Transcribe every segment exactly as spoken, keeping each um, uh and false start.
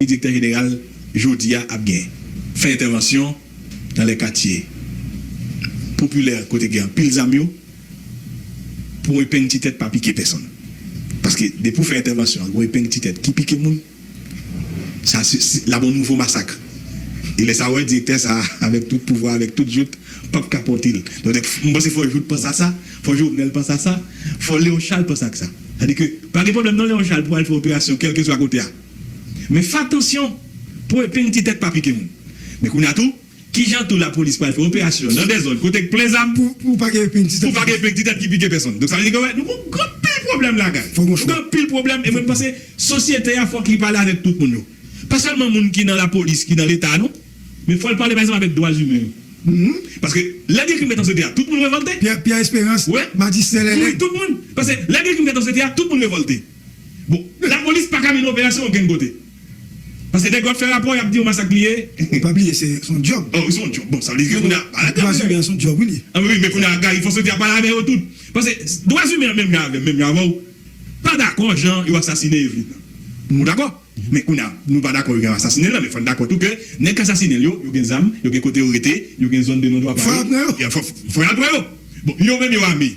Direktè jeneral jodi a ap gen, fè entèvansyon nan lè katye popilè kote gen anpil zam yo, pou epeng ti tèt pa pike pèsonn. Paske depi w fè entèvansyon an, gon epeng ti tèt ki pike moun, sa se, se, l ap yon nouvo masak. E lè sa w wè direktè sa a, avèk tout pouvwa, avèk tout jout, p ap ka pòte l. Donk, m panse fò jout panse a sa, fò Jovenel panse a sa, fò Léon Charles panse ak sa. Sètadi ke pa gen pwoblèm non, Léon Charles pou al fè operasyon kèlkeswa kote a. Men fè atansyon pou epeng ti tèt pa pike moun. Men kounye a tou, kijan tou lapolis pral fè operasyon nan de zòn kote k plen zam pou, pou pa gen epeng ti tèt, pou pa gen epeng ti tèt ki pike pèsonn. Donk sa vle di ke wè, nou gon anpil pwoblèm la, guy. Fò gon chwa. Nou gon anpil pwoblèm, e mwen m panse sosyete a fòk li pale avèk tout moun yo. Pa sèlman moun ki nan lapolis, ki nan leta, non. Men fò l pale, pa egzanp, avèk dwa imen yo. Mhm. Paske lè gen krim mèt an sote a, tout moun revòlte. Pierre, Pierre Espérance, Wè. Majistè Lèlè. Wi, tout moun. Paske lè gen krim mèt an sote a, tout moun revòlte. Bon, lapolis pa ka mennen operasyon okenn kote. Paske nèg yo ap fè rapò, y ap di yo masak li ye. Pa bliye, se se yon djòb. Oh, se yon djòb. Bon, sa vle di ke kounye a, pa la dwa imen, se yon djòb, wi, li. Ah, wi, men kounye a, Guy, fò sote a pale avè yo tout. Paske dwa imen an menm jan avè m, menm jan avè w, pa dakò jan yo asasinen Evelyne nan. Nou dakò? Men kounye a, nou pa dakò yo gen asasinen l lan, men fò n dakò tou ke nèg k asasinen l yo, yo gen zam, yo gen kote yo rete, yo gen zòn de non dwa pa yo. Fò y al pran yo. Ya, fò, fò y al pran yo. Bon, yo menm yo ame.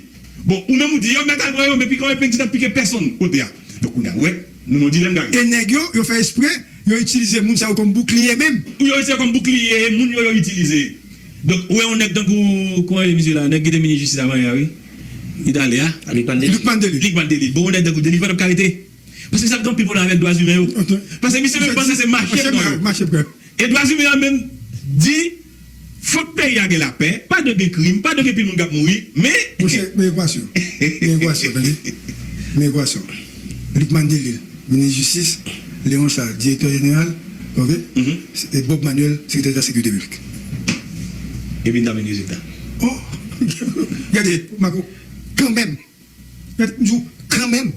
Bon, ou menm ou di yo mèt al pran yo, men pike yon epeng ti tèt pike pèsonn kote a. Donk, kounye a, wè, nou nan dilèm, Gary. E nèg yo, yo fè espre, yo itilize moun sa yo kòm boukliye menm. Yo itilize kòm boukliye, moun yo, yo itilize. Donk, ou wè yon nèg tankou, kòman rele misye la, nèg ki te minis jistis avan yè a, wi. Li t ale a. Luc Mandela. Luc Mandela. Luc Mandela. Bon, yon nèg tankou Delivrant ap ka rete. Paske sa gen anpil pwoblèm avèk dwa imen yo. Paske misye menm panse se machèt nan yo. Machèt, frè. E dwa imen an menm di, fòk peyi a gen lapè, pa dwe gen krim, pa dwe gen pil moun k ap mouri, men Monchè, men ekwasyon. Men ekwasyon, tande. Men ekwasyon. Lucmane Delille, minis jistis, Léon Charles, direktè jeneral, oke? Mhm. E Bob Manuel, sekretè deta sekirite piblik. Epi n ta vin rezilta. Oh! Gade, Marco, kanmenm. Gade, m di w, kanmenm.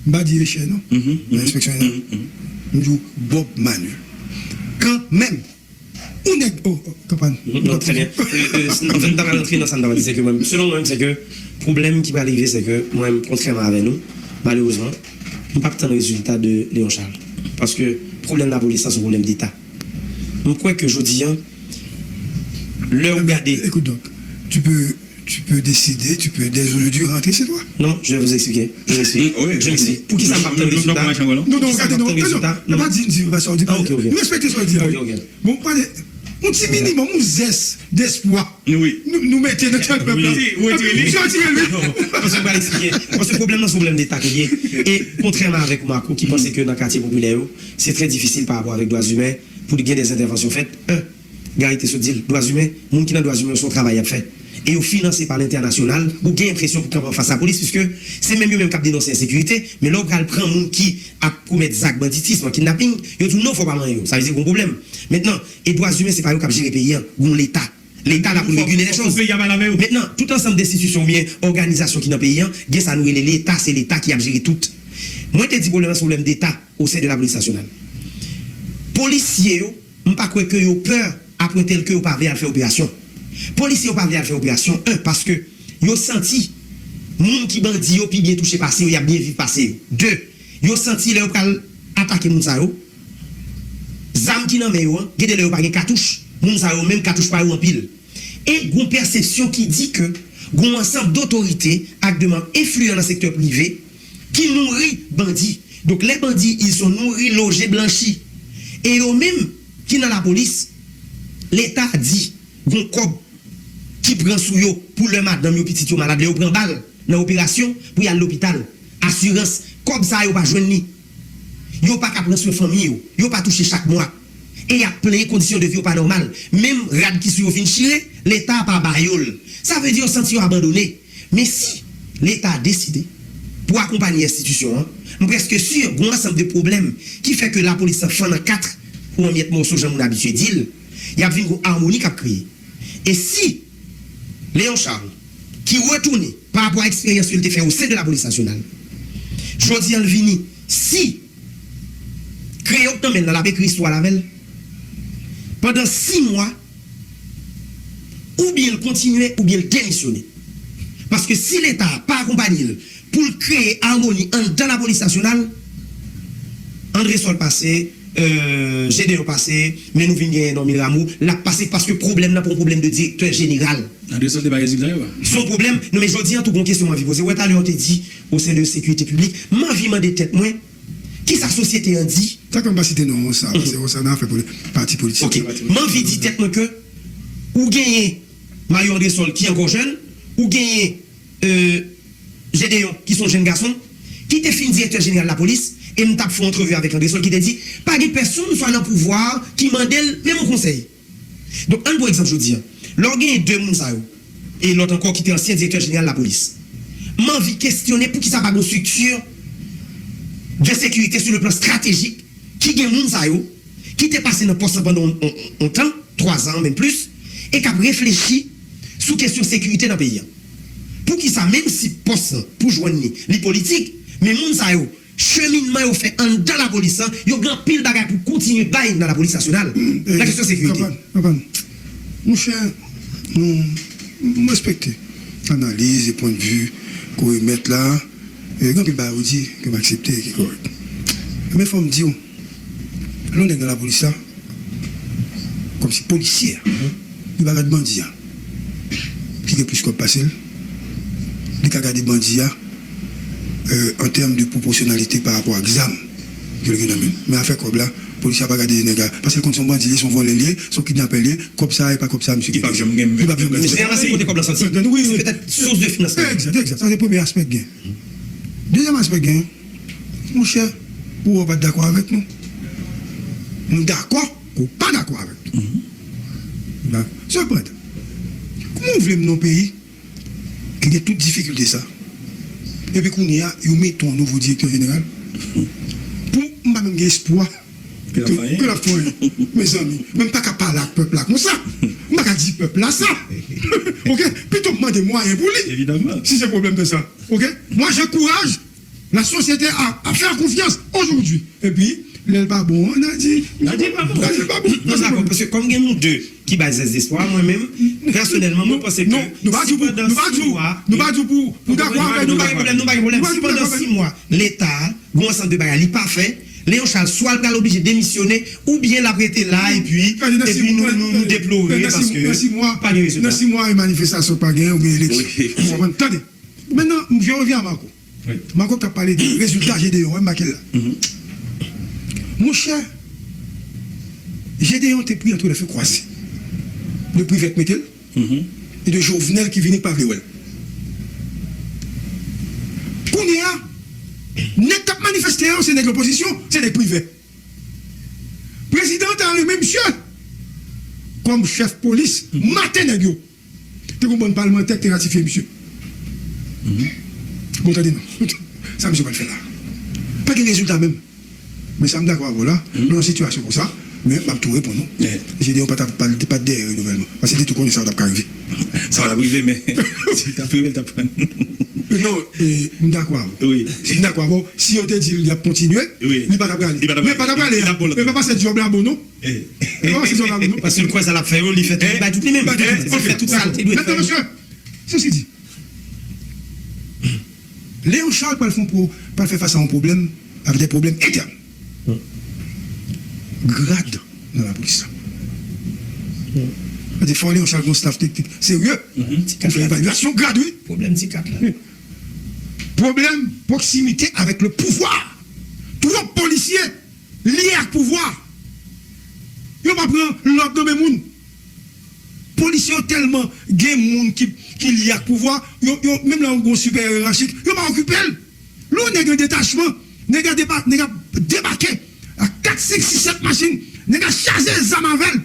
M pa di Echè non, nan enspeksyon jeneral. M di w Bob Manuel. Kanmenm, yon nèg, oh, oh, kanpay. Non, trè byen. Euh, euh, anfen, m ta pral rantre nan sa m ta pral di, se ke mwen, selon mwen, se ke pwoblèm ki pral rive, se ke mwen, kontrèman avè nou, malerezman, m p ap tann rezilta de Léon Charles. Paske pwoblèm lapolis la, se yon pwoblèm deta. M kwè ke jodi a, lè w gade. Écoute donc, tu peux, tu peux décider, tu peux dès aujourd'hui rentrer chez toi. Non, je vais vous expliquer. Je m'explique. Oui, oui. Je m'explique. Pou ki sa m p ap tann rezilta? Non, non, gade, non, non, non, pa di, di, pa sa w di. Ah, ok, ok. Nou respekte sa w di a, wi. Ok, ok. Bon, pale, yon ti minimòm, yon zès despwa. Wi. Nou, nou mete nan tèt pèp la. Wi, wi, wi. Misye retire li. Non, paske m pral eksplike. Paske pwoblèm nan se yon pwoblèm deta ke l ye. E kontrèman avèk Marco ki panse ke nan katye popilè yo, se trè difisil pa rapò avèk dwa imen pou li gen dè entèvansyon fèt. En, Gary te sot di l, dwa imen, moun ki nan dwa imen yo se yon travay y ap fè. E yo finanse pa lentènasyonal, ou gen enpresyon pou kanpe anfas lapolis, piske se menm yo menm k ap denonse ensekirite, men lè w pral pran moun ki ap komèt zak banditis, kidnaping, yo di w non, fò w pa manyen yo. Sa vle di gen yon pwoblèm. Mentnan, e dwa imen, se pa yo k ap jere peyi a, gen yon leta. Leta la pou l regile lèchòz. Fòk peyi a pale avè yo. Mentnan, tout ansanm de enstitisyon oubyen òganizasyon ki nan peyi a, gen sa nou rele leta, se leta ki ap jere tout. Mwen te di pwoblèm nan se pwoblèm deta o sen de lapolis nasyonal. Polisye yo, m pa kwè ke yo pè a pwen tèl ke yo pa vle al fè operasyon. Polisye yo pa vle al fè operasyon, en, paske yo santi moun ki bandi yo pi byen touche pase yo, y ap byen viv pase yo. De, yo santi lè yo pral atake moun sa yo, zam ki nan men yo an, gen de lè yo pa gen katouch, moun sa yo menm katouch pa yo anpil. E gon pèsepsyon ki di ke gon ansanm dotorite ak de manm enfliyan nan sektè prive ki nouri bandi. Donk, lè bandi, ils sont nourris, logés, blanchis. E yo menm ki nan lapolis, Leta di gon kòb ki pran sou yo pou lè madanm yo, pitit yo malad, lè yo pran bal nan operasyon pou y al lopital, asirans, kòb sa a yo pa jwenn li. Yo pa ka pran swen fanmi yo, yo pa touche chak mwa. E y ap plenyen kondisyon de vi yo pa nòmal. Menm rad ki sou yo fin chire, Leta pa ba yo l. Sa vle di yo santi yo abandone. Men si Leta deside pou akonpanye enstitisyon an, m prèske si gon ansanm de pwoblèm ki fè ke lapolis lan fann an kat ou an myèt mòso, jan moun abitye di l, y ap vin gon amoni k ap kreye. E si Léon Charles, ki retounen pa rapò a eksperyans ke l te fè o sen de lapolis nasyonal, jodi a l vini, si kreyòl nan men l, l ap ekri istwa l avè l, pandan sis mwa, oubyen l kontinye, oubyen l demisyone. Paske si Leta a pa akonpanye l pou l kreye amoni anndan lapolis nasyonal, André Sol pase, euh, Gedeon pase, men nou vin genyen Normil Rameau, l ap pase paske pwoblèm nan pa yon pwoblèm de direktè jeneral. André Sol te bay rezilta yo a. Se yon pwoblèm. Non, men jodi an tou gon kesyon m anvi poze. Ou wè talè w te di au sein de sécurité publique, m anvi mande tèt mwen, kisa sosyete an di? Sa k fè m pa site non Ronsard, paske Ronsard nan afè pati politik. Ok. M anvi di tèt mwen ke ou genyen Mario André Sol ki ankò jèn, ou genyen euh, Gedeon, ki se yon jèn gason, ki te fin direktè jeneral lapolis, e m t ap fè yon antrevi avèk André Sol ki te di, pa gen pèsonn swa nan pouvwa a ki mande l menm yon konsèy. Donk, ann pran egzanp jodi a. Lè w genyen de moun sa yo, e lòt ankò ki te ansyen direktè jeneral lapolis, m anvi kesyone poukisa pa gen yon estrikti de sekirite sou le plan estratejik ki gen moun sa yo, ki te pase nan pòs lan pandan yon, yon, yon tan, twa zan, menm plis, e k ap reflechi sou kesyon sekirite nan peyi a. Poukisa, menm si pòs lan, pou jwenn li, li politik, men moun sa yo, cheminman yo fè anndan lapolis lan, yo gen anpil bagay pou kontinye bay nan lapolis nasyonal, nan kesyon sekirite. Konprann, konprann. Monchè, nou, m respekte analiz e pwennvi ke w emèt la. E gen anpil bagay ou di ke m aksepte, ki kòrèk. Men fò m di w, lè yon nèg nan lapolis la, kòmsi polisye a, li pa gad bandi a, ki gen plis kòb pase l, li ka gade bandi a, euh, an tèm de pwopòsyonalite pa rapò ak zam ke l gen nan men l. Men afè kòb la, polisye a pa gade nèg la, paske l konn se yon bandi li ye, se yon vòlè li ye, se yon kidnapè li ye, kòb sa a e pa kòb sa a misye gen. Li p ap janm gen menm. Jeneral se kote kòb la soti. Se petèt sous de finansman. Egzat, egzat. Sa se premye aspè k gen. Dezyèm aspè k gen, monchè, ou wè w pa t dakò avèk nou. Nou dakò ke w pa dakò avèk nou. Dakò. Sepandan, kòman w vle m nan yon peyi ki gen tout difikilte sa? Epi kounye a, yo mete yon nouvo direktè jeneral. Pou m pa menm gen espwa ke, ke l ap fè anyen. Mezanmi, men m pa ka pale ak pèp la konsa. M pa ka di pèp la sa. Ok? Pito m mande mwayen pou li. Evidaman. Si se pwoblèm de sa. Ok? Moi, j'encourage la société à, à faire confiance aujourd'hui. Epi, lè l pa bon, n a di, n a di l pa bon. N a di l pa bon. Non, dakò, paske kòm gen nou de ki bay zès despwa, mwen menm, pèsonèlman, mwen panse ke si pandan sis mwa, nou pa di w pou, pou dakò avèk nou, nou pa gen pwoblèm, nou pa gen pwoblèm. Si pandan sis mwa, Leta, gon ansanm de bagay, li pa fè, Léon Charles, swa l pral oblije demisyonnen, oubyen l ap rete la, epi, epi nou, nou, nou deplore, paske pa gen rezilta. Nan sis mwa, e manifestasyon pa gen, oubyen eleksyon. Ou konprann? Tande. Maintenant, je reviens à Marco. Wi. Marco k ap pale de rezilta Gedeon, wè m make l la. Monchè, Gedeon te pri entre les feux croisés. De Privert mete l, e de Jovenel ki vini k pa vle wè l. Kounye a, nèg k ap manifeste yo, se nèg lopozisyon, se nèg Privert. Prezidan an ta renmen misye kòm chèf polis, mate nèg yo. Te gon bann palmantè ki te ratifye misye. Bon, tande non. Sa misye pral fè la? Pa gen rezilta menm. Men sa m dakò avè w la, nou nan sitiyasyon konsa, men m ap tou reponn ou. Gedeon pa t ap, pa t, pa t dèyè renouvèlman. Paske li te tou konnen sa t ap ka rive. Sa t ap rive, men si l t ap rive, l t ap pran. Non, e, m dakò avè w. Wi. M dakò avè w. Si yo te di l y ap kontinye, li pa t ap prale. Li pa t ap prale. Men pa t ap prale. Li t ap bon. Men pa pase djòb la bon, non. Paske l kwè sa l ap fè yo, li fè tout, li bay tout li menm. Li fè tout sa l te dwe fè. Mesye, sesi di. Léon Charles pral fè yon pwo-, pral fè fas a yon pwoblèm, avèk de pwoblèm entèn. Grad nan lapolis la. Sa vle di fò Léon Charles gen yon staff teknik serye pou fè evalyasyon grad, wi. Pwoblèm ti kat la. Pwoblèm pwoksimite avèk le pouvwa. Twòp polisye lye ak pouvwa. Yo pa pran lòd nan men moun. Polisye yo tèlman gen moun ki, ki lye ak pouvwa, yo, yo, menm lè yo gen yon sipèryè yerachik, yo pa okipe l. Lè yon nèg an detachman, nèg la depa-, nèg ap debake ak kat, senk, sis, sèt machin, nèg la chaje zam avè l.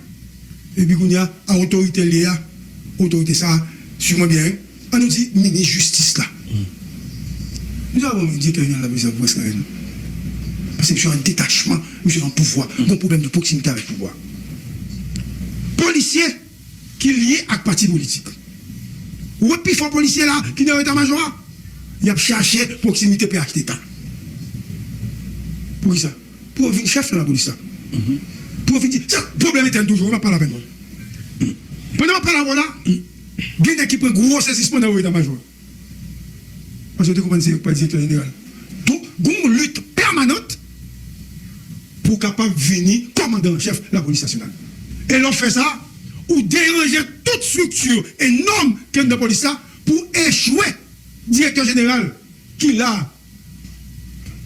Epi kounye a, a otorite l ye a, otorite sa a, swiv mwen byen, wi. An nou di minis jistis la. Misye pa bon direktè jeneral lapolis la pou prèske anyen non. Paske misye an detachman, misye nan pouvwa. Gon pwoblèm de pwoksimite avèk pouvwa. Polisye ki lye ak pati politik. Ou wè pifò polisye la ki nan eta majò a, y ap chache pwoksimite P H T K. Poukisa? Pou yo vin chèf nan lapolis la. Pou yo vin di, se pwoblèm entèn toujou, wi, m ap pale avè nou. Pandan m ap pale avè w la, gen nèg ki pran gwo sezisman nan eta majò a. Paske yo te konprann se yo k pral direktè jeneral. Donk, gen yon lit pèmanan pou kapab vini kòmandan an chèf lapolis nasyonal. E lè w fè sa, ou deranje tout estrikti e nòm ki anndan polis la pou echwe direktè jeneral ki la a.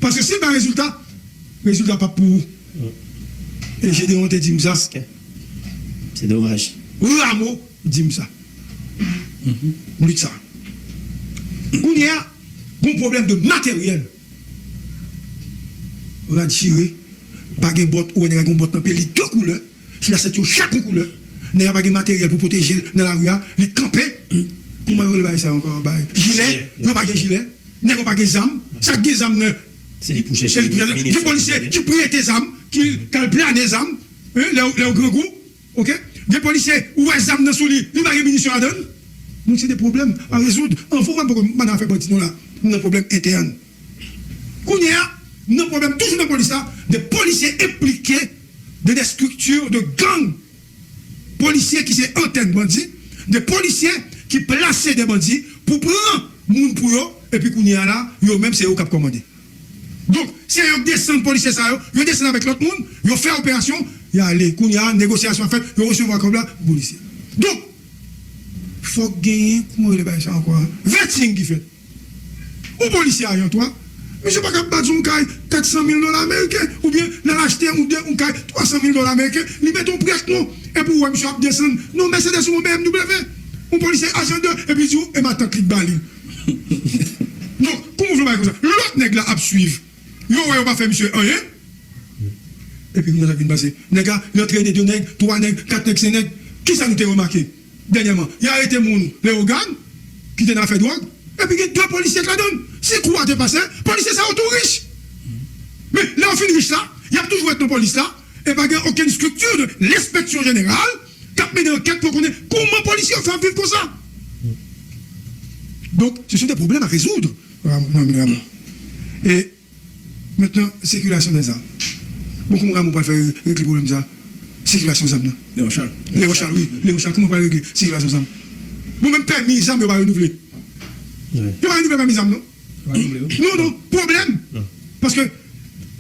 Paske si l pa rezilta, rezilta p ap pou ou. E Gedeon te di m sa. Se domaj. Rameau di m sa. M di sa. Kounye a, gon pwoblèm de materyèl. Rad chire, pa gen bòt, ou wè nèg la gon bòt nan pye li de koulè, si lasèt yo chak yon koulè. Nèg la pa gen materyèl pou pwoteje l nan lari a, li kanpe. Kouman yo rele bagay sa ankò? Bagay jilè, yo pa gen jilè. Nèg yo pa gen zam. Sa k gen zam nan? Se li pou chèche. Gen polisye ki prete zam, ki, k al plane zam, lè, lè yo grangou. Oke? Gen polisye, ou wè zam nan sou li, li pa gen minisyon ladan l. Donk, se de pwoblèm a rezoud. Anvan, mwen poko, m pa nan afè bandi non la. M nan pwoblèm entèn. Kounye a, m nan pwoblèm toujou nan polis la, de polisye enplike de, de estrikti de gang. Polisye ki se antèn bandi, de polisye ki plase de bandi pou pran moun pou yo, epi kounye a la, yo menm se yo k ap kòmande. Donk, se yo k desann polisye sa yo, yo desann avèk lòt moun, yo fè operasyon, y ale. Kounye a, negosyasyon ap fèt, yo resevwa kòb la, polisye. Donk, fòk genyen, kouman yo rele bagay sa ankò a? Vetting ki fèt. Yon polisye Ajan twa, misye pa ka bat yon kay kat san mil dola ameriken, oubyen l al achte yon, de, yon kay twa san mil dola ameriken, li mete yon prèt non, epi w wè misye ap desann nan yon Mercedes ou yon B M W, yon polisye Ajan de, epi l di w, e matant li k ba li. Donk, kouman w vle bagay konsa? Lòt nèg la ap swiv. Yo wè yo pa fè misye anyen. Epi kounye a sa k vin pase. Nèg la, li antrene de nèg, twa nèg, kat nèg, senk nèg. Kisa nou te remake dènyèman? Y arete moun Leyogàn, ki te nan afè dwòg, epi gen de polisye k ladan l. Si kou a te pase, polisye sa yo tou rich. Men, lè yo fin rich la, y ap toujou ret nan polis la, e pa gen okenn estrikti de lenspeksyon jeneral k ap mennen ankèt pou konnen kouman polisye yo fè ap viv konsa. Donk, ce sont des problèmes à résoudre. Rameau, Rameau. E mentnan, sikilasyon dè zam. Bon, kouman Rameau pral fè regle pwoblèm sa? Sikilasyon zam nan. Léon Charles. Léon Charles, wi. Léon Charles, kouman pral regle sikilasyon zam? Bon, menm pèmi zam, yo pa renouvle. Yo pa renouvle pèmi zam, non? Non, non, pwoblèm. Paske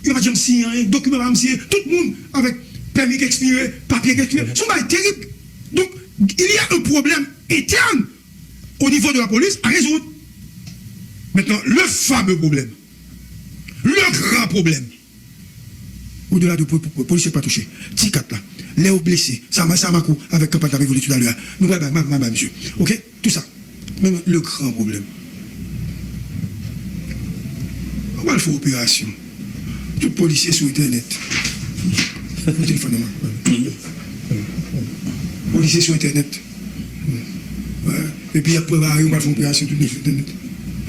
yo pa janm siyen anyen, dokiman pa janm siyen. Tout moun avèk pèmi ki ekspire, papye ki ekspire. Se yon bagay terib. Donk, il y a un problème interne au niveau de la police à résoudre. Maintenant, le fameux problème, le grand problème, au-delà de po-, po-, polisye pa touche, ti kat la, lè yo blese, sa, sa Marco avèk kanpay la evolye toutalè a. Nou pral bay, m a, m a bay misye. Oke? Tout sa. Men le gran pwoblèm. Ou pral fè operasyon. Tout polisye sou entènèt. Ou telefòn nan men. Polisye sou entènèt. Epi y ap prepare, ou pral fè operasyon tout sou entènèt.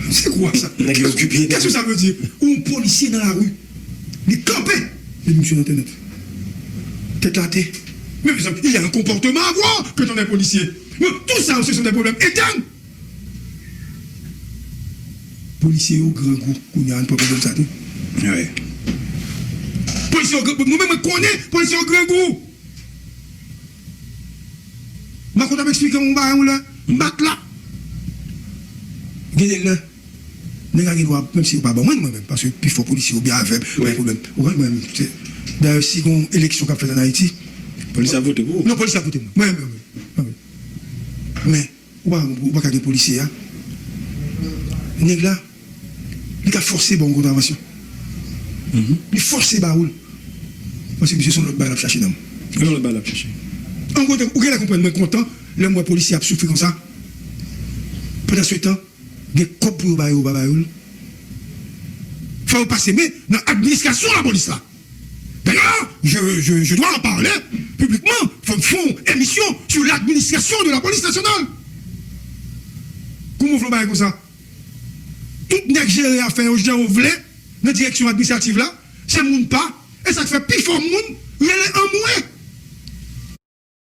Se kwa sa? Nèg yo okipe. Qu'est-ce que ça veut dire? Ou yon polisye nan lari. Li kanpe. Li misye nan entènèt. Tèt atè. Mais, mes amis, il y a un comportement à avoir quand on est policier. Mais tout ça, ce sont des problèmes internes. Polisye yo grangou. Kounye a, n pran pwoblèm sa tou. Wi. Polisye yo grangou. Nou menm, mwen konnen polisye yo grangou. Marco t ap eksplike m yon bagay yon lè, m bat la. Gen de lè, nèg la gen dwa, menm si yo pa ban mwen, mwen menm, paske pifò polisye yo byen avè m, pa gen pwoblèm. Ou konprann, mwen menm, se, dayè, si gon eleksyon k ap fèt ann Ayiti, polis la vote pou ou? Non, polis la vote mwen. Mwen menm, mwen menm. Men, ou pa, ou pa ka gen polisye a. Nèg la, li ka fòse ba w yon kontravansyon. Li fòse ba ou l. Paske misye se yon lòt bagay l ap chache nan m. Yon lòt bagay l ap chache. An gwo, ou genlè konprann mwen kontan lè m wè polisye ap soufri konsa. Pandan se tan, gen kòb pou yo ba yo, yo pa ba yo l. Fò yo pase men nan administrasyon lapolis la. D'ailleurs, je, je, je dois en parler publiquement. Faut me faire une émission sur l'administration de la police nationale. Kouman w vle bagay konsa? Tout nèg jere afè yo jan yo vle nan direksyon administrativ la, se moun pa, e sa k fè pifò moun rele anmwe.